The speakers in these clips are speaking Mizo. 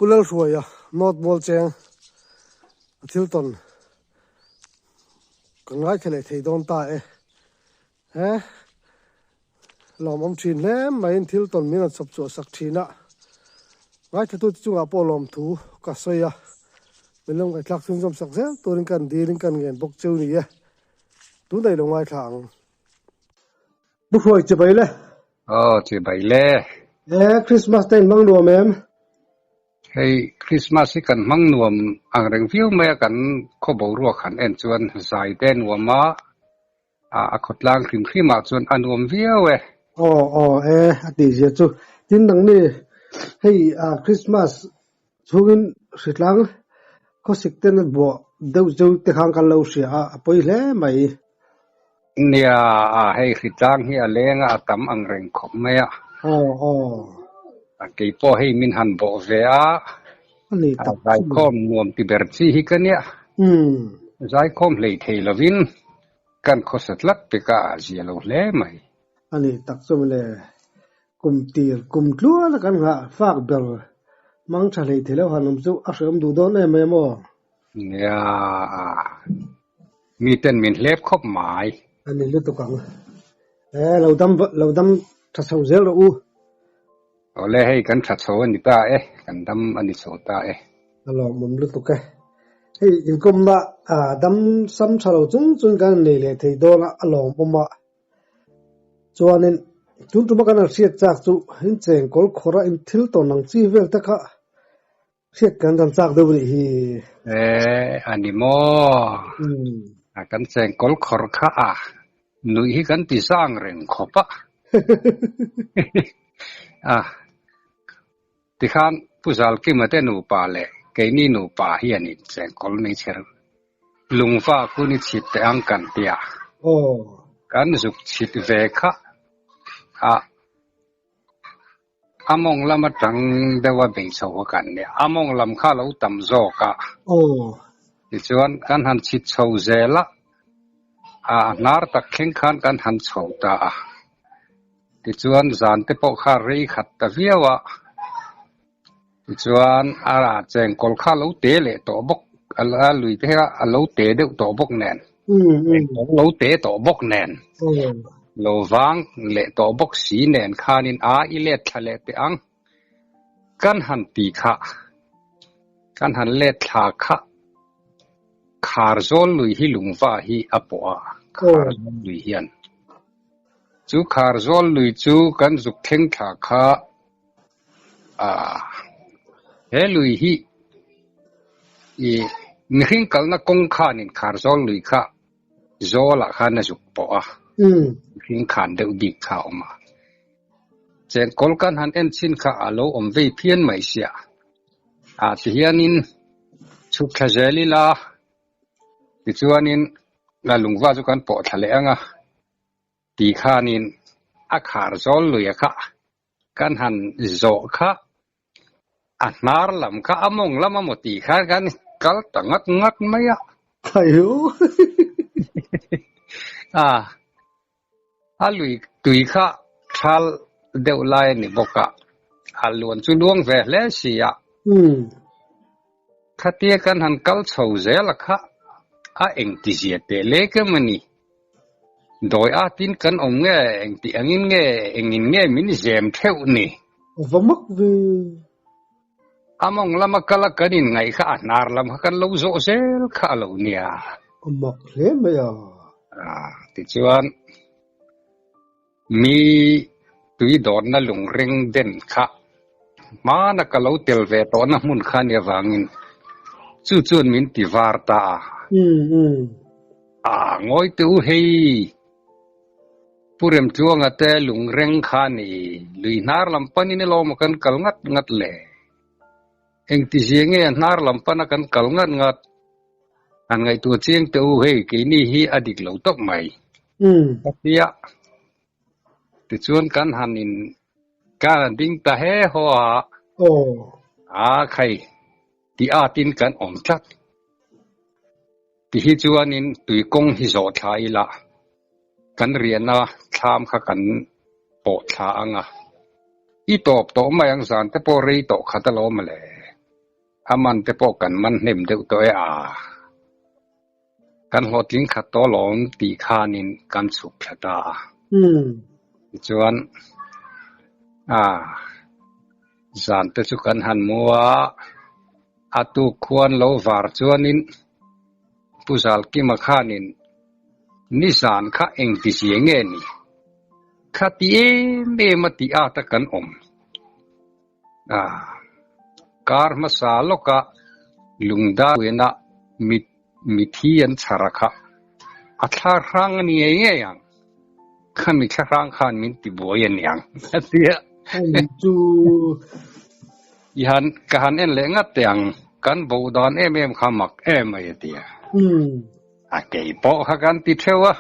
Pu Lalhruaia North Mual cheng a thil tawn kan ngaithla leh thei dawn ta e. He lawmawm thin hle maiin thil tawn min rawn chhawp chhuah sak thin a, ngaithlatute chungah pawh lawmthu ka sawi a, min lo ngaihthlak chhunzawm sak zel turin kan dilin kan ngen bawk cheu ni e. Tunah i lo ngaithla ang. Pu Hruai chibai le. Aw chibai le. E Christmas te in hmang nuam em? Hei Christmas hi kan hmang nuam ang reng viau mai a kan khaw boruak han en chuan zai te nuam a, a khawtlang hrim hrim ah chuan a nuam viau e. Aw aw e a tih zia chu. Tin nang ni hei Christmas chhungin hritlang khawsik ten a buah deuh zeuh te khan kan lo hria a, a pawi hle mai. Nia, hei hritlang hi a leng a, a tam ang reng khawp mai a. Aw aw. Keipawh hei min han bawh ve a, zaikhawm nuam ti ber chi hi ka nia. Zaikhawm hlei thei lovin kan khawsa tlat pek a, a zia lo hle mai. A ni tak chu mawle, kum tir kum tluan a kan nghah fak ber mang tha hlei thei lo han awm chu a hreawm duh dawn em mai maw? Nia, mi ten min hlep khawp mai. A ni lutuk ang. E, lo dam lo dam tha chho zel rawh u. Awle hei kan tha chho a ni ta e, kan dam a ni chho ta e. A lawmawm lutuk e. Hei inkawmna dam sam tha lo chung chung kan nei leh thei dawn a, a lawmawm a. Chuanin tun tuma kan han hriat chak chu in chengkawl khawrh a in thil tawn ang chi vel te kha hriat kan han chak deuh nih hi. Eh, a ni maw? A kan chengkawl khawrh kha a nuih hi kan ti zang reng khawp a. A tikhan Pu Zalkima te nupa leh keini nupa hian in chengkawl meichher Lungva kun i chhit teh ang kan ti a. Kan zuk chhit ve kha a a mawng lam atang deuh a bei chho a kan nia. A mawng lam kha a lo tam zawk a. Tichuan kan han chhit chho zel a, a hnar tak thleng khan kan han chho ta a. Tichuan zan te pawh kha rei khat ta viau a. Tichuan a chengkawl kha a lo te leh tawh bawk, a lui te kha a lo te deuh tawh bawk nen, chengkawl lo te tawh bawk nen, lo vang leh tawh bawk si nen khanin a i let thla leh teh ang. Kan han ti kha, kan han let thla kha, khar zawl lui hi lungva hi a pawh a, khar zawl lui hian. Chu khar zawl lui chu kan zuk thleng thla kha A he lui hi i mihring kalna kawng khanin khar zawl lui kha zawlah khan a zuk pawh a, mihring khan deuh bik kha a awm a. Chengkawl kan han en chin kha a lo awm vei phian mai sia. A tihianin chhuk thla zel ila tichuanin lungva chu kan pawh thla leh ang a ti khanin a khar zawl lui a kha Kan han zawh kha a hnar lam kha a mawng lam a maw tih khan kan kal ta ngat ngat mai a. Thaio. A, a lui tui kha thal deuh lai a ni bawk a, a luan chu luang ve hle si a. Khatia kan han kal chho zel a kha a engtizia teh lek em a ni. Dawi atin kan awm nge, engtih angin nge, engin nge min zem theuh ni? Va mak ve. A mawng lama kal a kan inngaih kha a hnar lam kha kan lo zawh zel kha a lo nia. A mak hle mai a. A, tichuan mi tui dawrna lungreng den kha hmana ka lo tel ve tawhna hmun kha nia vangin chu chuan min ti var ta a. A ngawi teh u hei, Pu Remtluanga te lungreng kha ni lui hnar lam panin elaw maw kan kal ngat ngat le? Engtizia nge a hnar lam pana kan kal ngat ngat? Han ngaihtuah chiang teh u, hei keini hi a dik lo tawp mai. Ka ti a, tichuan kan han in ka han ding ta he haw a, a khai ti atin kan awm tlat. Ti hi chuanin tuikawng hi zawh thla ila, kan riahna thlam kha kan pawh thla ang a, i tawp tawh mai ang zan te pawh rei tawh khat alawm le. A man te pawh kan man hnem deuh tawh e a. Kan hlawhtling khat tawh alawm tih khanin kan chhuk thla ta a. Tichuan a zan te chu kan han mu a, a tuk khuan lo var chuanin Pu Zalkima khanin nizan kha engtizia nge ni? Kha ti em em a tih at a kan awm. A kar hmasa lawka lungdar buaina mit mithi an chhar a kha a thla hrang a ni ngei ngei ang. Khami thla hrang khan min ti buai a niang a ti a. Hei chu. I han ka han en leh ngat teh ang kan bo dan em em kha mak em mai a ti a. A kei pawh kha kan ti theuh a.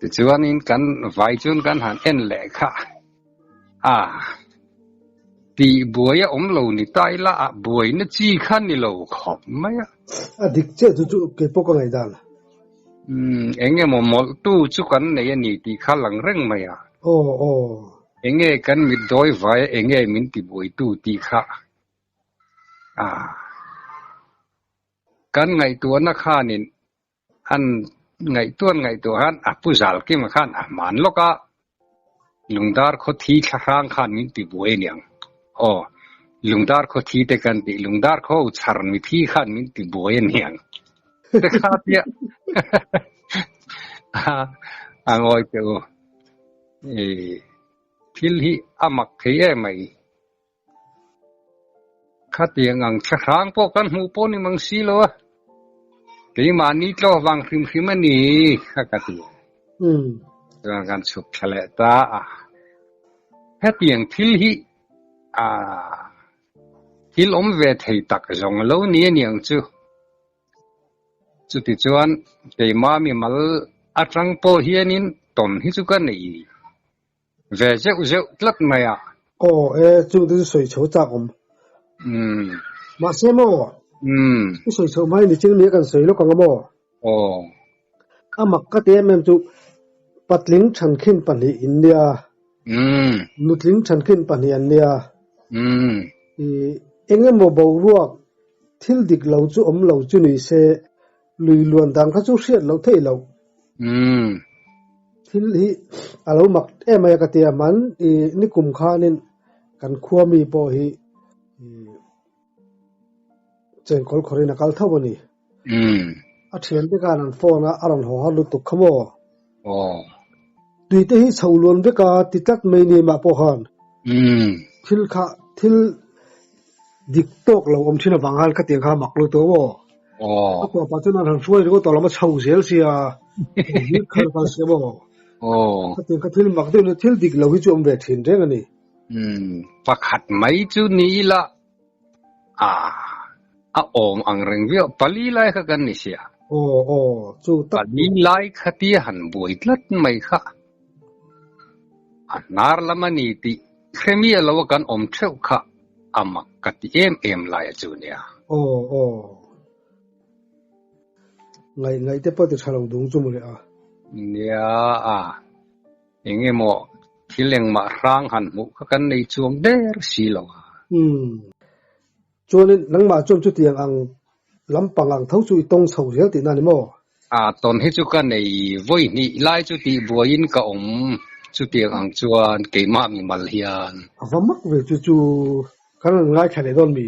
Tichuanin kan vai chuan kan han en leh kha. A tih buai a awm lo ni ta ila a buaina chi kha ni lo khawp mai a. A dik chiah chu chu kei pawh ka ngaihdan. Umm eng emaw mawlh tu chu kan nei a ni tih kha lang reng mai a. Aw aw. Enge kan mit dawi vai a enge min ti buai tu tih kha a kan ngaihtuahna khanin An ngaihtuah an ngaihtuah khan a pu zal kima khan a hman lawk a, Lungdar khawthi thlahrang khan min ti buai aniang. Aw, Lungdar khawthi te kan tih, Lungdar khaw chhar mithi khan min ti buai aniang. Te kha tia a ngawi teh u. Thil hi a mak thei em mai. Khatiang ang thlahrang pawh kan hmuh pawh ni mang si lo a, keimahni tlawh vang hrim hrim a ni kha ka ti. Chuan kan chhuk thla leh ta a, hetiang thil hi thil awm ve thei tak zawng lo ni a niang chu. Chutichuan keimah mimal atang pawh hianin tawn hi chu ka nei. Ve zeuh zeuh tlat mai a. Aw e, chung te chu sawi chho chak awm. Umm. Mahse maw? Umm. I sawi chho hmai ni chin mi a kan sawi lawk ang a maw? Aw. A mak ka ti em em chu patling thankhin pahnih in nia. Umm. Nutling thankhin pahnih an nia. Umm. I eng emaw boruak thil dik lo chu awm lo chu ni se Lui luan dan kha chu hriat loh theih loh. Umm. Thil hi a lo mak em mai a ka ti a, man i nikum khanin kan khua mi pawh hi i chengkawl khawrin a kal tho a ni. Umm. A thiante khan an phone a, a rawn haw har lutuk kha maw? Aw. Tui te hi chho luan vek a ti tlat mai ni mah pawh khan. Umm. Thil kha thil dik tawk lo awm thin avang khan khatiang kha mak lutuk a maw? Aw. A tawpah chuan an han hruai ringawt tawh lo a chho zel sia hlir khal kal sia maw? Aw. Khatiang kha thil mak deuh leh thil dik lo hi chu awm ve thin reng a ni. Umm. Pakhat mai chu ni ila a a awm ang reng viau pali lai kha kan ni sia. Aw aw chu tak. Pali lai kha tia han buai tlat mai kha a hnar lam a ni tih hre miah lo a kan awm theuh kha a mak ka ti em em lai a chu nia. Aw aw ngaih ngaih te pawh ti tha lo dung chu mawle a. Nia a Eng emaw thil engmah hrang han hmuh kha kan nei chuang der si lo a. Umm. Chuanin nangmah chuan chutiang ang lampang ang tho chu i tawng chho zel tihna a ni maw? A tawn hi chu ka nei vawi hnih lai chu tih buaiin ka awm chutiang ang chuan keimah mimal hian. A va mak ve chu chu kan rawn ngaithla leh dawn mi?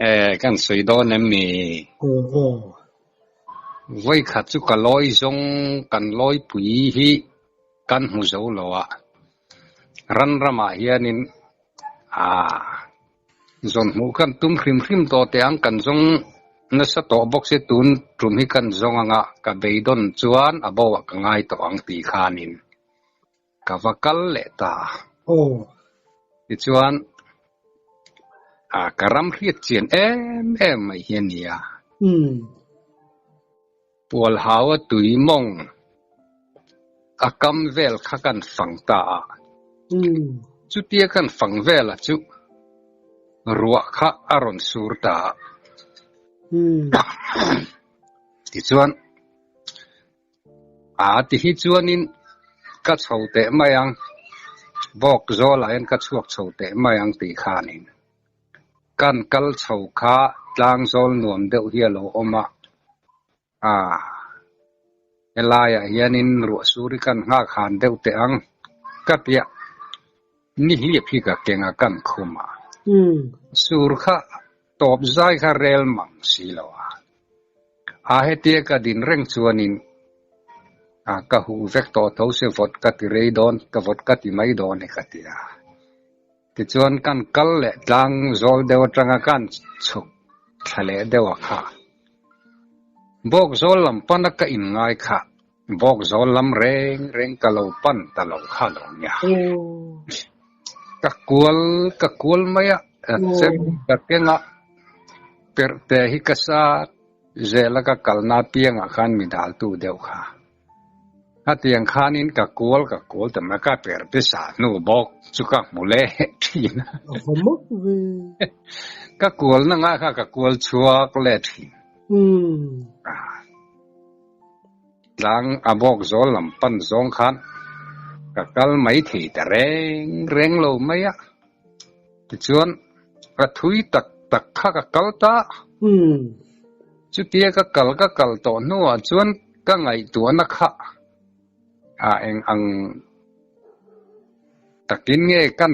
E, kan sawi dawn em mi? Aw aw. Vawi khat chu ka lawi zawng kan lawipui hi Kan hmu zo lo a, ran ramah hianin aah zawn hmuh kan tum hrim hrim tawh teh ang, kan zawng nasa tawh bawk si, tun tum hi kan zawng anga ka beidawn chuan a bo ah ka ngai tawh ang tih khanin ka va kal leh ta a. Aw. Tichuan ah ka ram hriat chian em em mai hi a ni a. Umm. Pualhaua tui mawng a kam vel kha kan fang ta a. Chutia kan fang vela chu ruah kha a rawn sur ta a. Tichuan, a ti hi chuanin ka chho teh mai ang, vawk zawlah hian ka chhuak chho teh mai ang tih khanin. Kan kal chho kha tlang zawl nuam deuh hi a lo awm a, ah helaiah hianin ruah sur hi kan nghak han deuh teh ang ka tia nihliap hi ka keng a kan khum a, sur kha tawp zai kha rel mang si lo a, a hetia ka din reng chuanin ah ka huh vek tawh tho se vawt ka ti rei dawn ka vawt ka ti mai dawn e ka ti a. Tichuan kan kal leh tlang zawl deuh atanga kan chhuk thla leh deuh a kha. Bawk zawl lam pana ka inngai kha bawk zawl lam reng reng ka lo pan ta lo kha lo nia. Ka kual ka kual mai a, chem ka keng a, perh te hi ka sa zel a ka kalna piangah khan mi daltu deuh kha. Hetiang khanin ka kual ka kual ta mai a, ka per te sa hnu bawk chu ka hmu leh thin a. A va mak ve. Ka kual na ngai kha ka kual chhuak leh thin. Tlang a bawk zawl lam pan zawng khan ka kal mai thei ta reng reng lo mai a. Tichuan ka thui tak tak kha ka kal ta. Chutia ka kal ka kal tawh hnuah chuan ka ngaihtuahna kha a eng ang takin nge kan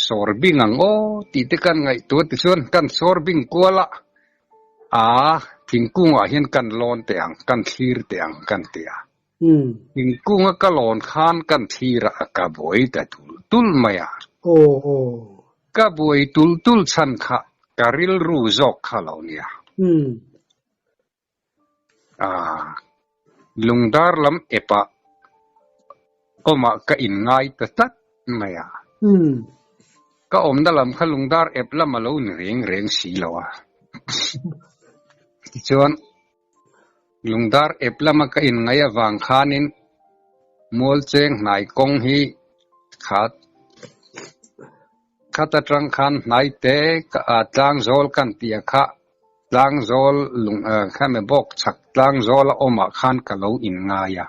sawr bing ang aw tih te kan ngaihtuah tichuan kan sawr bing kual a, a thingkungah hian kan lawn teh ang, kan thlir teh ang kan ti a. Thingkunga ka lawn khan kan thlir a, ka buai ta tul tul mai a. Ka buai tul tul chhan kha ka rilru zawk kha lo nia. Ah, lungdar lam epah awmah ka inngai ta tlat mai a. Ka awmna lam kha lungdar ep lam a lo ni reng reng si lo a. Tichuan, lungdar ep lama ka inngaih avang khanin Mualcheng hnai kawng hi khat khat atang khan hnaite tlangzawl kan tih a kha Tlangzawl lung khame bawk chhak tlangzawl a awmah khan ka lo inngai a,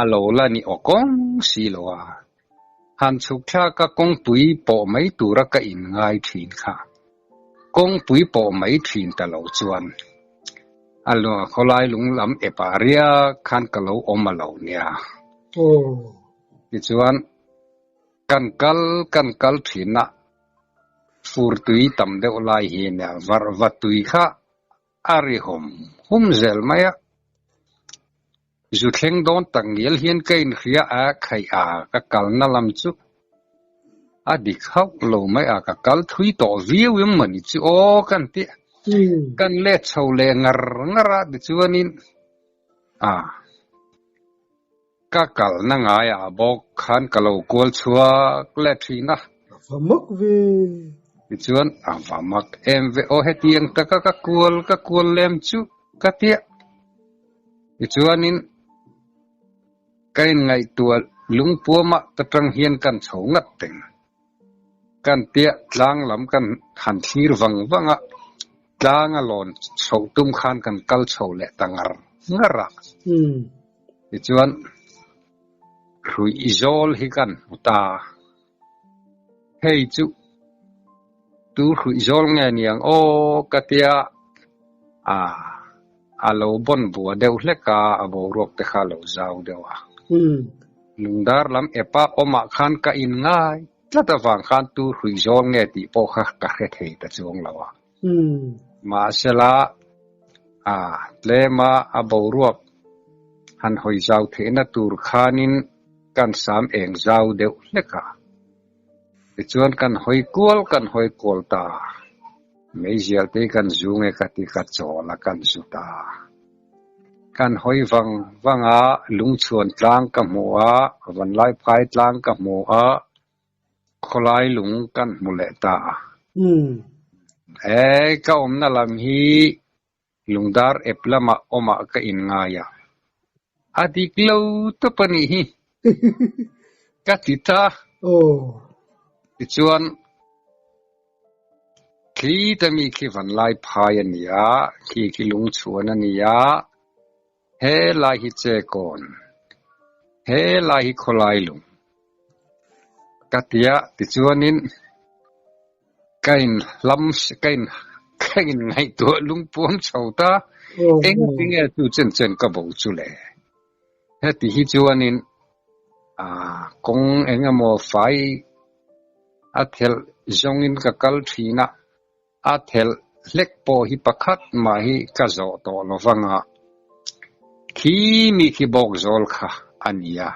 a lo la ni aw kawng si lo a. Han chhuk thlak a kawngpui pawh mai tura ka inngai thin kha. Kawngpui pawh mai thin ta lo chuan a khawlai lung lam epah riak khan ka lo awm a lo nia. Tichuan kan kal kan kal thin a. Fur tui tam deuh lai hi nia varhva tui kha a ri hawm hum zel mai a. Zu thleng dawn tak ngial hian ka inhria a, khaih a ka kalna lam chu a dik hauh lo mai a, ka kal thui tawh viau em mawni chu aw kan ti a. Kan let chho leh ngar ngar a tichuanin a. Ka kalna ngaiah bawk khan ka lo kual chhuak leh thin a. A va mak ve. Tichuan, a va mak em ve aw hetiang taka ka kual ka kual lem chu ka tia. Tichuanin ka inngaihtuah lungpuamah ta tang hian kan chho ngat teng. Kan tia tlang lam kan han thlir vang vang a, tlang a lawn chhoh tum khan kan kal chho leh ta ngar ngar a. Tichuan, hruih zawl hi kan hmu ta. Hei chu tu hruih zawl nge niang aw ka tia, a a lo bawn bua deuh hlek a, a boruak te kha a lo zau deuh a. Lungdar lam epa awmah khan ka inngai tlat avang khan tu hruih zawl nge tih pawh kha ka hre thei ta chuang lo a. Mahsela, a tlema a boruak han hawi zau theihna tur khanin kan sam eng zau deuh hlek a. Tichuan kan hawi kual kan hawi kual ta. Meizial te hi kan zu nge ka ti ka chawl a kan zu ta. Kan hawi vang vang a, lungchhuan tlang ka hmu a, vanlaiphai tlang ka hmu a, khawlai lung kan hmu leh ta a. He ka awmna lam hi lungdar ep lamah awmah ka inngai a, a dik lo tawp a nih hi ka ti ta. Tichuan Khi ta mi khi vanlai phai a ni a, khi khi lungchhuan a ni a, he lai hi che kawn, he lai hi khawlai lung ka ti a, tichuanin. Ka in hlam ka in ka in ngaihtuah lungpuam chho ta. Engati nge chu chen chen ka bo chu le? Heti hi chuanin ah kawng eng emaw fai a thelh zawngin ka kal thin a, a thelh hlek pawh hi pakhat mah hi ka zawh tawh lo vanga khi mi khi bawk zawl kha a ni a,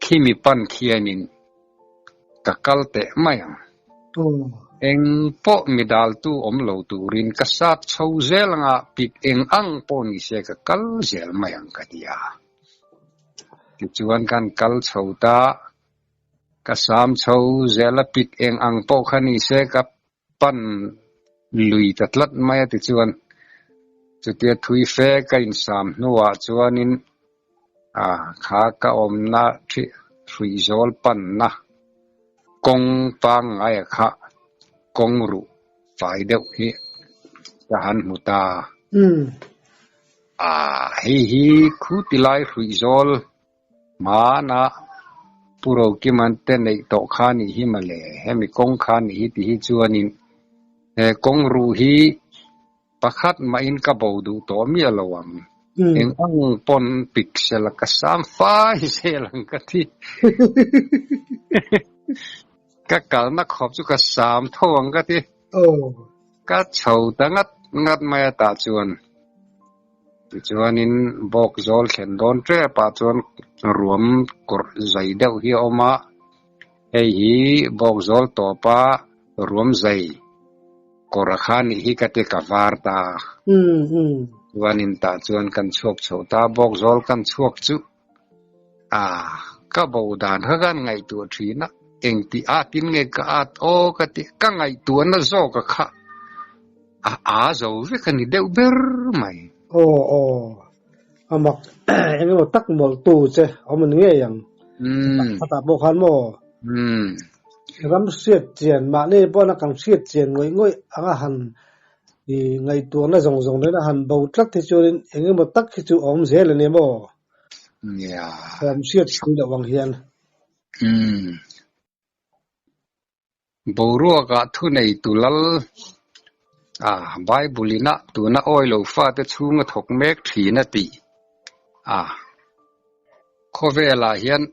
khi mi pan khianin ka kal teh mai ang. Eng pawh mi daltu awm lo turin ka sat chho zel anga pik eng ang pawh ni se ka kal zel mai ang ka ti a. Tichuan kan kal chho ta, ka sam chho zel a pik eng ang pawh kha ni se ka pan lui ta tlat mai a tichuan chutia thui fe ka insam hnuah chuanin ah kha ka awmna hruihzawl panna kawng pangngaia kha kawng ruh fai deuh hi ka han hmu ta. Ah hei hi khu tilai hruihzawl Hmana Pu Rokiman te neih tawh kha nih hi mawle, hemi kawng kha nih hi ti hi chuanin he kawng ruh hi pakhat mahin ka bo duh tawh miah lo ang. Eng ang pawn pixel a ka sam fai zel ang ka ti. Ka kalna khawp chu ka sam tho ang ka ti. Ka chho ta ngat ngat mai a tah chuan. Tichuanin bawk zawl thlen dawn tep ah chuan ruam kawrh zai deuh hi a awm a, hei hi bawk zawl tawpa ruam zai kawrh a kha nih hi ka ti ka var ta. Chuanin tah chuan kan chhuak chho ta, bawk zawl kan chhuak chu a ka bo dan kha kan ngaihtuah thin a, engti at in nge ka at aw ka ti, ka ngaihtuahna zawk a kha. A a zo vek a ni deuh ber mai. Aw aw, a mak eng emaw tak mawlh tu che awm a ni ngei ang. Khatah pawh khan maw? Ram hriat chian mahni pawhna kan hriat chian ngawih ngawih anga han i ngaihtuahna zawng zawng nena han bo tlat hi chuanin eng emaw tak hi chu a awm zel a ni maw? Nia. Ram hriat si loh ang hian. Boruakah thuneitu lal a Bible ina tuna awi lo fate chhunga thawk mek thin a tih a khawvelah hian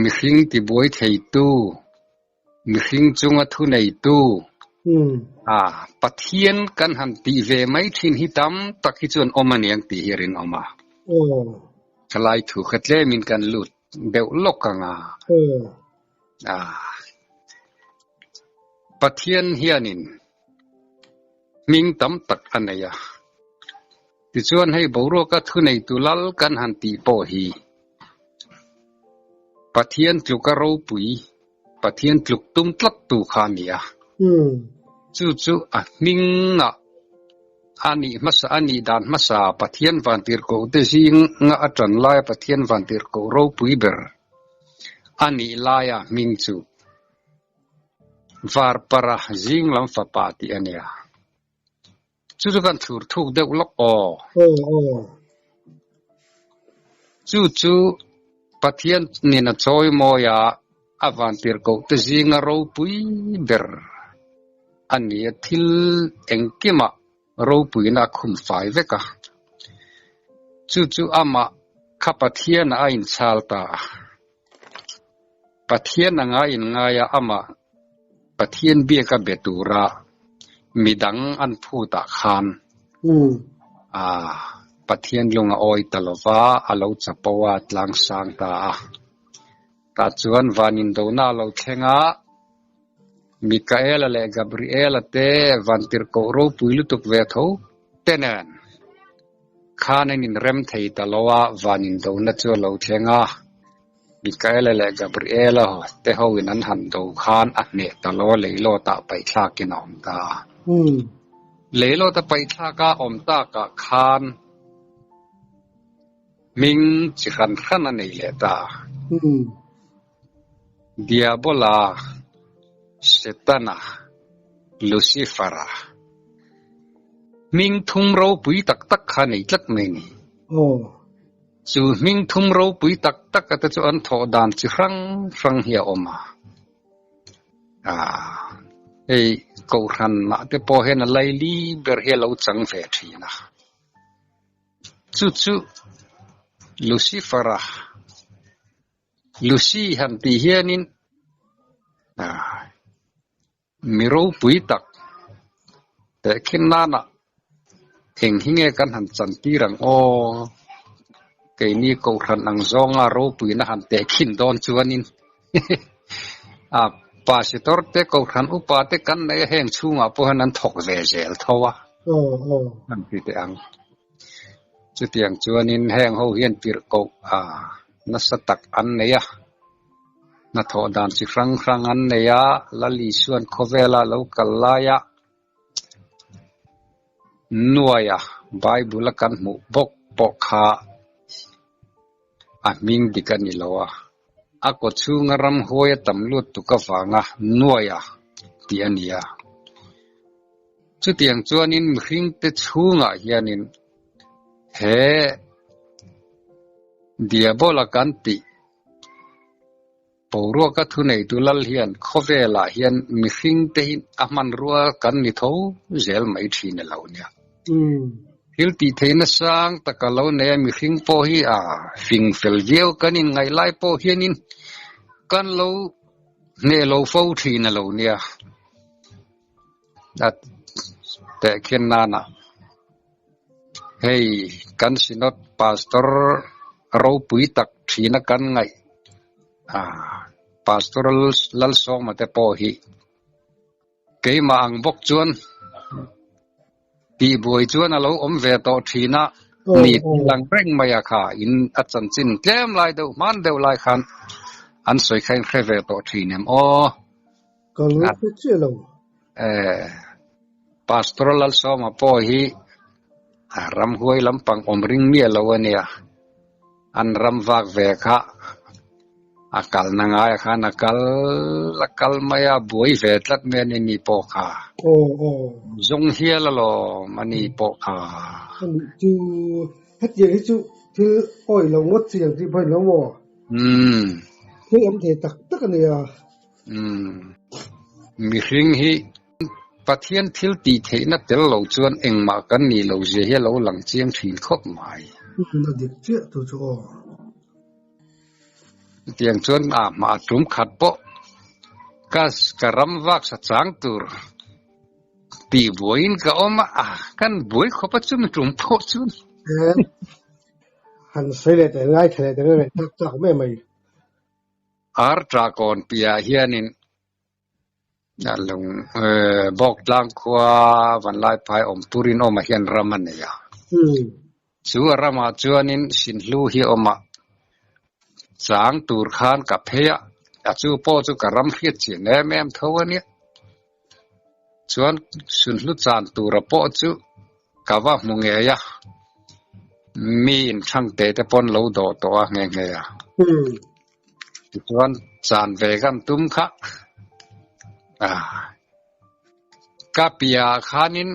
mihring tibuai theitu, mihring chunga thuneitu a Pathian kan han tih ve mai thin hi tam tak hi chuan awm a niang tih hi a rinawm a. Thalai thu kha tlemin kan lut deuh lawk ang a. Pathian hianin hming tam tak a nei a. Tichuan hei boruaka thuneitu lal kan han tih pawh hi Pathian tluka ropui, Pathian tluk tum tlat tu kha a ni a. Chu chu a hmingah A nih hmasa, a nih dan hmasa, Pathian vantirhkoh te zinga a tan laia Pathian vantirhkoh ropui ber a nih laia hming chu Varpara zing lam fapa tih a nia. Chu chu kan thlur thuk deuh lawk aw. Chu chu Pathian nin a chawi mawi a, a vantirhkoh te zinga ropui ber a ni a, thil engkimah ropuina a khum fai vek a. Chu chu amah kha Pathianah a inchhal ta a. Pathian anga inngai a, amah Pathian biaka be tura midang an phutah khan Pathian lung a awi ta lova, a lo chapo a, a tlangsang ta a. Tah chuan van indona a lo thleng a, Mikaela leh Gabriela te vantirhkoh ropui lutuk ve tho te nen khan an inrem thei ta lo a, van indona chu a lo thleng a, Mikaela leh Gabriela te ho in an han do khan a hneh ta lo a, leilawtah paihthlakin a awm ta a. Leilawta paihthlaka awm takah khan hming chi hran hran a nei leh ta. Diabola, Setana, Lucifera hming thum ropui tak tak kha nei tlat mai a ni. Chu hming thum ropui tak tak ate chu an thawh dan chi hrang hrang hi a awm a. Hei Kohhran ah te pawh hian a laili ber hi a lo chang ve thin a. Chu chu Lucifer-a Lucy han tih hianin Mi ropui tak tehkhin nana eng hi nge kan han chantir ang aw? Keini Kohhran ang zawnga ropuina han tehkhin dawn chuanin a Pastor te Kohhran upa te kan nei a heng chhungah pawh hian an thawk ve zel tho a an ti teh ang. Chutiang chuanin heng ho hian tirhkoh a nasa tak an nei a. Hnathawh dan chi hrang hrang an nei a, Lal Isuan khawvela lo kal laia nuaia Bible a kan hmuh bawk pawh kha a hming dik a ni lo a, a kaw chhunga ramhuai a tam lut tuk avanga nuaia tih a ni a. Chutiang chuanin mihringte chhungah hianin he Diabola kan tih Boruaka thuneitu lal hian khawvelah hian mihringte hi a hmanrua kan ni tho zel mai thin a lo nia. Thil tih theihna sang tak a lo nei a, mihring pawh hi a fing fel viau kan inngaih lai pawh hianin kan lo hneh lo fo thin a lo nia. A tehkhin nana hei kan Synod Pastor ropui tak thina kan ngaih Pastor Lalsawma te pawh hi keimah ang bawk chuan tihbuai chuan a lo awm ve tawh thin a ni lang reng mai a kha in a chanchin tlem lai deuh hman deuh lai khan an sawi kha in hre ve tawh thin em aw. Ka lo hre chiah lo. Eh, Pastor Lalsawma pawh hi ramhuai lampang awm ring miah lo a nia. An ram vak ve kha a kalna ngaia khan a kal a kal mai a, buai ve tlat mai a ni ni pawh kha. Aw aw. Zawng hial alawm a ni pawh kha. Anih chu hetiang hi chu thil awih lo ngawt chi ang tih pawh a ni lo maw? Umm. Thil awm thei tak tak a nia. Umm. Mihring hi Pathian thil tih theihna tel lo chuan engmah kan nih lo zia hi a lo lang chiang thin khawp mai. A dik chiah tu chu aw. Chutiang chuan a hma tum khat pawh ka ka ram vak sa chang tur tih buaiin ka awm a, kan buai khawp a chumi tum pawh chuan. Han sawi leh teh ngai tha leh teh ngai tak tak mai mai. Ar tah kawn piahah hianin lung Bawktlang khua Vanlaiphai awm turin awmah hian ram a nei a. Chu a ramah chuanin Sinhlu hi a awm a, chang tur khan ka phei a, a chu pawh chu ka ram hriat chian em em tho a nia. Chuan Sunhlu chan tura pawh chu ka va hmu ngei a, mi inthlang te te pawn lo dawh tawh a nghe nghe a. Tichuan chan ve kan tum kha a ka piahah khanin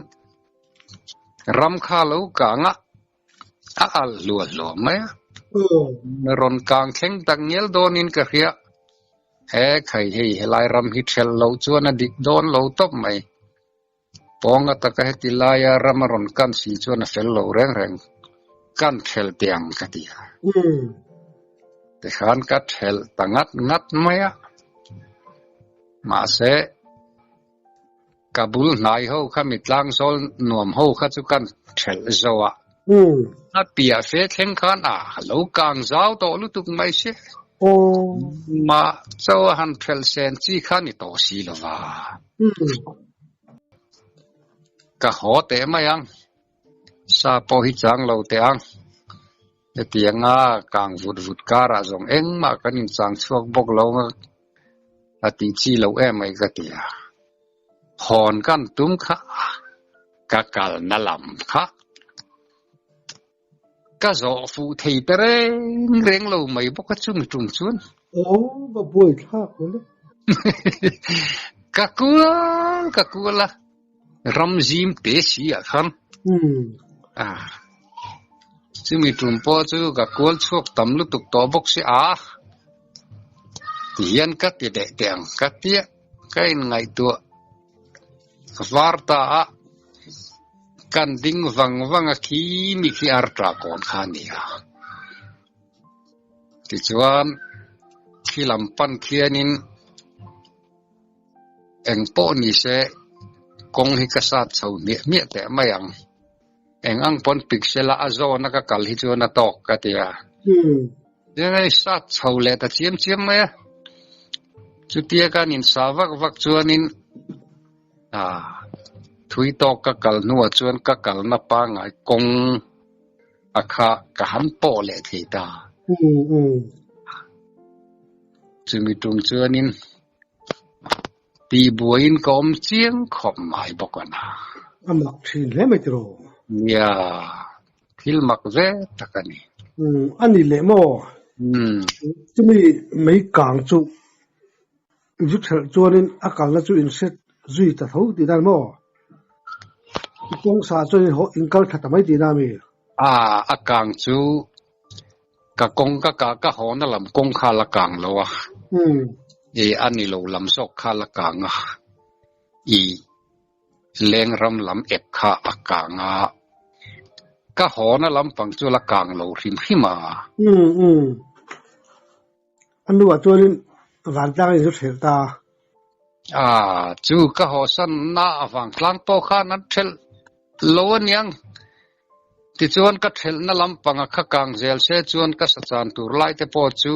ram kha lo kang a, a alh hluah hluah mai a. Rawn kang thleng tak ngial dawnin ka hria. He khai hei helai ram hi ṭhelh loh chuan a dik dawn lo tawp mai. Pawnga taka heti laia ram a rawn kan si chuan a fel lo reng reng. Kan ṭhelh teh ang ka ti a. Tikhan ka ṭhelh ta ngat ngat mai a. Mahse, ka bul hnai ho kha mi tlangzawl nuam ho kha chu kan ṭhelh zo a. A piah fe thleng khan a lo kang zau tawh lutuk mai si. Mah chaw a han ṭhelh sen chi kha ni tawh si lo va. Ka haw teh mai ang. Sa pawh hi chang lo teh ang. Hetianga kang vut vut karah zawng engmah kan inchang chhuak bawk lo a tih chi loh em mai ka ti a. Hawn kan tum kha ka kalna lam kha ka zawh fuh thei ta reng reng lo mai bawk a chumi tum chuan. Aw va buai thlak lo le. Ka kual ka kual a ram zim te si ah khan. Chumi tum pawh chu ka kual chhuak tam lutuk tawh bawk si a. Tihian ka ti leh teh ang ka tia. Ka inngaihtuah var ta a, kan ding vang vang a khi mi khi arta kawn kha a ni a. Tichuan, khi lam pan khianin eng pawh ni se kawng hi ka sat chho hmiah hmiah teh mai ang. Eng ang pawn pixel a a zawn a ka kal hi chuan a tawk ka ti a. Chuan hei sat chho leh ta chiam chiam mai a. Chutia kan insa vak vak chuanin ah thui tawk ka kal hnuah chuan ka kalna pangngai kawng a kha ka han pawh leh thei ta. Chumi tum chuanin Tihbuaiin ka awm chiang khawp mai bawk a na. A mak thin hle mai tiraw? Nia, thil mak ve tak a ni. Umm, a ni leh maw? Umm. Chumi mei kang chu zu thelh chuanin a kalna chu in hret zui ta tho tih dan maw? I kawngsa chuan in haw in kal tha ta mai tih na mi? A, a kang chu Ka kawng ka kah ka hawna lam kawng kha la kang lo a, i a ni lo lam zawk kha la kang a, i leng ram lam ep kha a kang a, ka hawna lampang chu la kang lo hrim hrim a. Umm umm. A hnuah chuanin vantlang in zu thelh ta. A, chu ka hawsan na avang tlang pawh khan an thelh lo aniang. Tichuan ka thelhna lampanga kha kang zel se chuan ka sachan tur lai te pawh chu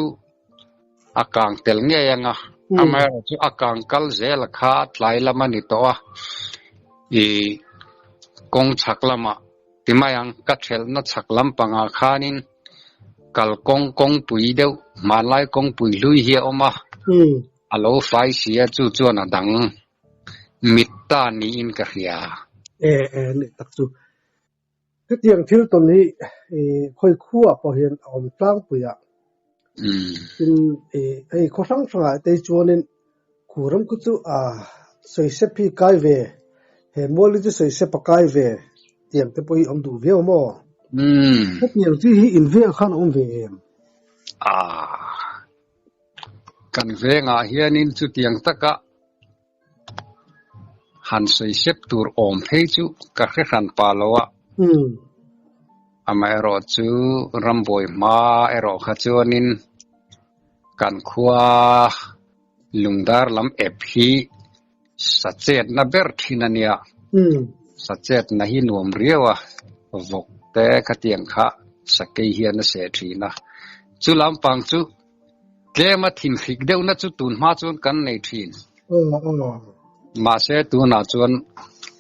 a kang tel ngei ang a, amaherawhchu chu a kang kal zel a kha tlai lam a ni tawh a, i kawng chhak lamah ti mai ang ka thelhna chhak lampangah khanin kalkawng kawngpui deuh hmanlai kawngpui hlui hi a awm a, a lo fai si a chu chuan a dang mit ta niin ka hria. E e ni tak chu. Hetiang thil tawn hi khawi khuaah pawh hian a awm tlangpui a. Tin hei khaw hrang hrangah te hi chuanin khu ram khu chu a sawisep hi kai ve, he mual hi chu sawisep a kai ve tiang te pawh hi awm duh viau maw? Hetiang chi hi in veng khan a awm ve em? Kan vengah hianin chutiang taka Han sawi sep tur awm phei chu ka hre hran pa lo a. Amaherawh chu rambuai hma erawh kha chuanin kan khua lungdar lam ep hi sachetna ber thin a nia. Sachetna hi nuam riau a, vawk te khatiang kha sakei hian a seh thin a. Chu lampang chu Tlema thinhrik deuhna chu tun hma chuan kan nei thin. Mahse tunah chuan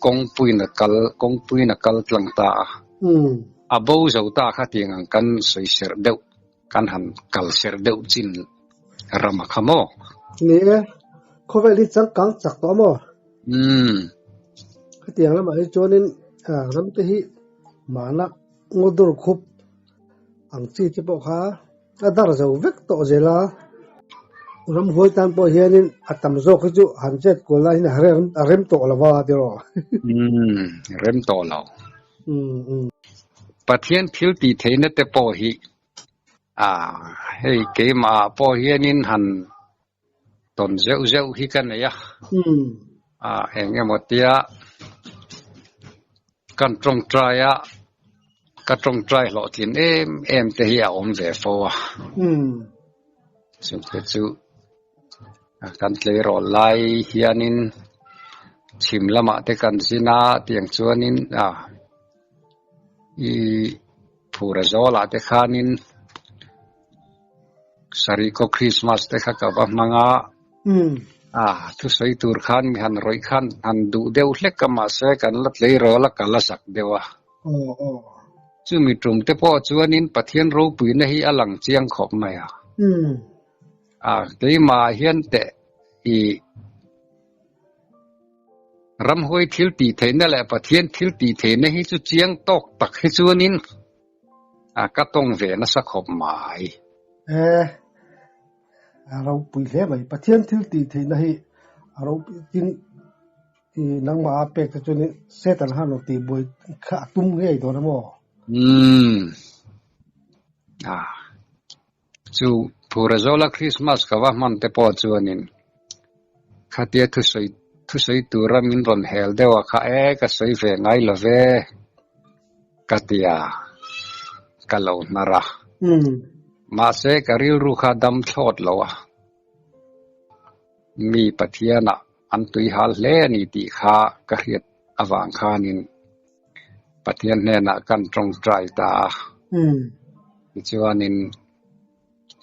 kawngpuiin a kal, kawngpuiin a kal tlang ta a. A bo zo ta kha tiang ang kan sawi serh deuh, kan han kal serh deuh chin ram a kha maw? Ni e, khawvel hi changkang chak tawh maw? Khatiang lamah hi chuanin ramte hi mahna ngaw dur khup ang chi te pawh kha a dar zo vek tawh zel a, ramhuai tan pawh hianin a tam zawk hi chu han chet kual lai hian a rem tawh lo va tiraw. Umm, rem tawh lo. Pathian thil tih theihna te pawh hi a hei keimah ah pawh hianin han tawn zeuh zeuh hi ka nei a, a eng emaw tia kan tawngtai a, ka tawngtai hlawhtlin em em te hi a awm ve fo a, chungte chu kan tleirawl lai hianin chhim lamah te kan zin a tiang chuanin a i phura zawlah te khanin. Sarikhaw Christmas te kha ka va hmang a, a thusawi tur khan mi han rawih khan han duh deuh hlek a mahse kan la tleirawl a ka la zak deuh a. Chumi tum te pawh chuanin Pathian ropuina hi a lang chiang khawp mai a. A keimah hian teh i ramhuai thil tih theihna leh Pathian thil tih theihna hi chu chiang tawk tak hi chuanin A ka tawng ve nasa khawp mai. E, a ropui hle mai. Pathian thil tih theihna hi a ropui tin i nangmah a pek te chuan Satan khan rawn tih buai kha a tum ngei dawn a maw? Umm. A, chu Phurazawla Christmas ka va hman te pawh chuanin. Khatia thusawi thusawi tura min rawn hel deuh a kha e ka sawi ve ngai lo ve ka ti a, ka lo hnar a. Mahse ka rilru kha dam thlawt lo a, mi Pathianah an tuihal hle a ni tih kha ka hriat avang khanin Pathian hnenah kan tawngtai ta a. Tichuanin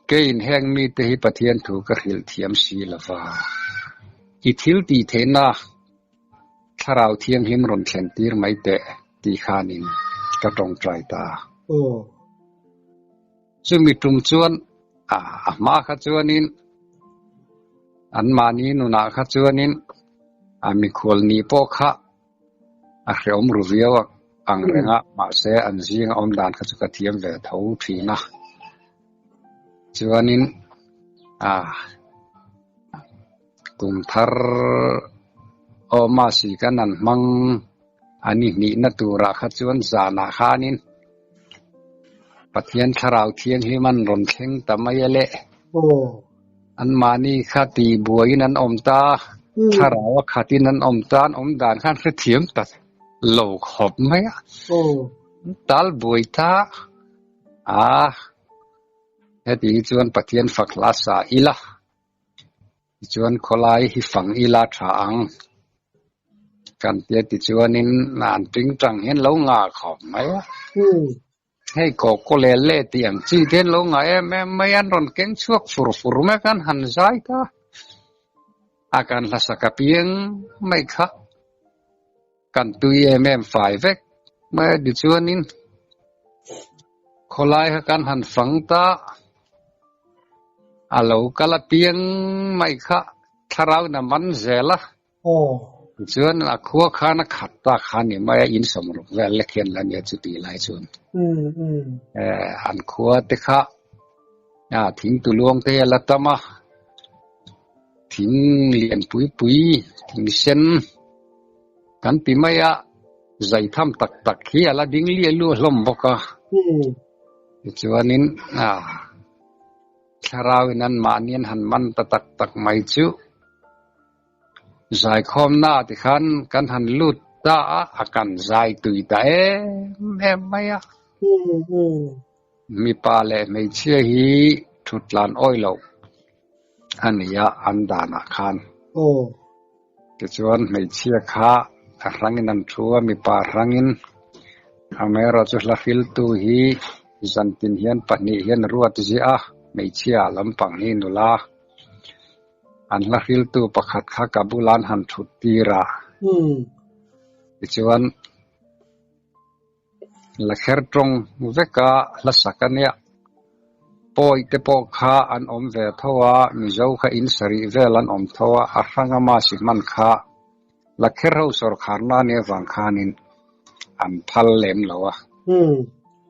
Keiin heng mite hi Pathian thu ka hrilh thiam si lo va, i thil tih theihna Thlarau Thianghlim rawn thlen tir mai teh tih khanin ka tawngtai ta. Chumi tum chuan a hma kha chuanin anmahni nunah kha chuanin a mikhual nih pawh kha a hreawm ru viau ang reng a, mahse an zinga awm dan kha chu ka thiam ve tho thin a. Chuanin a kum thar awma si kan an hmang a ni hnihna turah kha chuan zanah khanin Pathian Thlarau Thianghlim an rawn thleng ta mai a le. Anmahni kha tihbuaiin an awm ta, thlarau a khatin an awm ta, an awm dan khan hrethiam ta lo khawp mai a. An tal buai ta a, heti hi chuan Pathian fak hla sa ila, tichuan khawlai hi fang ila tha ang kan tia tichuanin an tingtang hian lo ngah khawp mai a. Hei kaw kaw lel leh tih ang chi te an lo ngah em em mai a, an rawn keng chhuak fur fur mai a, kan han zai ta a, kan hlasak apiang mai kha kan tui em em fai vek mai a, tichuanin khawlai kha kan han fang ta a, lo kal apiang mai kha thlarau in a man zel a. Tichuan a khua khan a khat ta kha ni mai a, in sawmruk vel lek hian la nia chuti lai chuan. An khua te kha thing tuluang te hi a la tam a, thing lian pui pui, thing sen kan ti mai a, zai tham tak tak hi a la ding liah luah hlawm bawk a. Tichuanin thlarau in anmahni an han man ta tak tak mai chu. Zaikhawmna tikhan kan han lut ta a, a kan zai tui ta em em mai a. Mipa leh hmeichhia hi thut tlan awi loh a ni a an danah khan. Tichuan hmeichhia kha a hrangin an thu a, mipa hrangin amaherawhchu hla hriltu hi zantin hian pahnih hian ruat ziah a, hmeichhia lampang hi nula. An hla hriltu pakhat kha ka bulah an han thut tir a. Tichuan, la kher tawng veka hla sak a nia. Pawi te pawh kha an awm ve tho a, Mizo kha in sarih vel an awm tho a, a hranga masi hman kha la kher ho sawrkharna a nih avang khanin an phal lem lo a.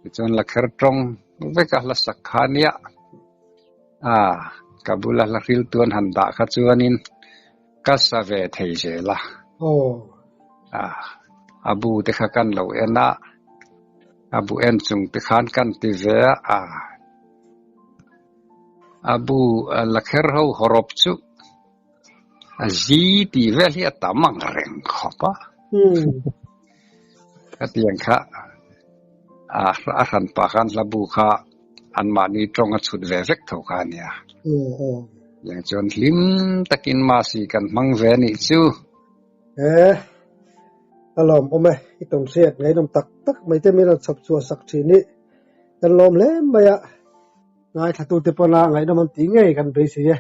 Tichuan, la kher tawng veka hla sak kha a nia. A, ka bula hla hriltu an han dah kha chuanin ka sa ve thei zel a. A, a bu te kha kan lo en a, a bu en chung te khan kan ti ve a, a, a bu la kher ho hawrawp chu a zi tih vel hi a tam ang reng khawp a. Khatiang kha a a hran pah khan hla bu kha anmahni tawng a chhut ve vek tho kha a nia. Tiang chuan hlim takin Masi kan hmang ve anih chu. He a lawm awm e, i tawn hriat ngaihnawm tak tak mai te min rawn chhawp chhuah sak thin i kan lawm hle mai a, ngaithlatute pawna ngaihnawm an tih ngei kan beisei e.